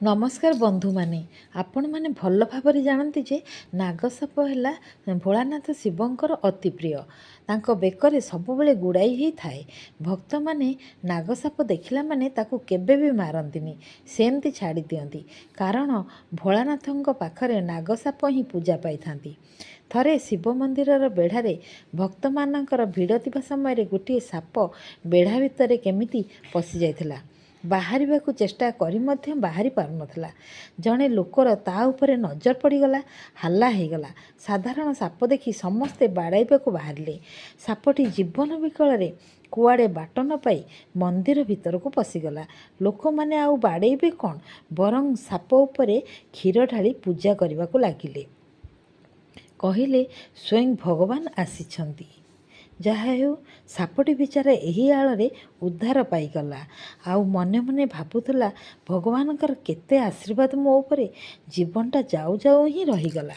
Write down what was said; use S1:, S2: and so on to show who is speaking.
S1: ନମସ୍କାର ବନ୍ଧୁମାନେ, ଆପଣମାନେ ଭଲ ଭାବରେ ଜାଣନ୍ତି ଯେ ନାଗସାପ ହେଲା ଭୋଳାନାଥ ଶିବଙ୍କର ଅତି ପ୍ରିୟ। ତାଙ୍କ ବେକରେ ସବୁବେଳେ ଗୁଡ଼ାଇ ହେଇଥାଏ। ଭକ୍ତମାନେ ନାଗସାପ ଦେଖିଲା ମାନେ ତାକୁ କେବେ ବି ମାରନ୍ତିନି, ସେମିତି ଛାଡ଼ି ଦିଅନ୍ତି, କାରଣ ଭୋଳାନାଥଙ୍କ ପାଖରେ ନାଗସାପ ହିଁ ପୂଜା ପାଇଥାନ୍ତି। ଥରେ ଶିବ ମନ୍ଦିରର ବେଢ଼ାରେ ଭକ୍ତମାନଙ୍କର ଭିଡ଼ ଥିବା ସମୟରେ ଗୋଟିଏ ସାପ ବେଢ଼ା ଭିତରେ କେମିତି ପଶିଯାଇଥିଲା। ବାହାରିବାକୁ ଚେଷ୍ଟା କରି ମଧ୍ୟ ବାହାରି ପାରୁନଥିଲା। ଜଣେ ଲୋକର ତା ଉପରେ ନଜର ପଡ଼ିଗଲା। ହାଲ୍ଲା ହେଇଗଲା। ସାଧାରଣ ସାପ ଦେଖି ସମସ୍ତେ ବାଡ଼ାଇବାକୁ ବାହାରିଲେ। ସାପଟି ଜୀବନ ବିକଳରେ କୁଆଡ଼େ ବାଟ ନ ପାଇ ମନ୍ଦିର ଭିତରକୁ ପଶିଗଲା। ଲୋକମାନେ ଆଉ ବାଡ଼େଇବେ କ'ଣ, ବରଂ ସାପ ଉପରେ କ୍ଷୀର ଢାଳି ପୂଜା କରିବାକୁ ଲାଗିଲେ। କହିଲେ, ସ୍ୱୟଂ ଭଗବାନ ଆସିଛନ୍ତି। ଯାହା ହେଉ, ସାପଟି ବିଚାରା ଏହି ଆଳରେ ଉଦ୍ଧାର ପାଇଗଲା। ଆଉ ମନେ ମନେ ଭାବୁଥିଲା, ଭଗବାନଙ୍କର କେତେ ଆଶୀର୍ବାଦ ମୋ ଉପରେ, ଜୀବନଟା ଯାଉ ଯାଉ ହିଁ ରହିଗଲା।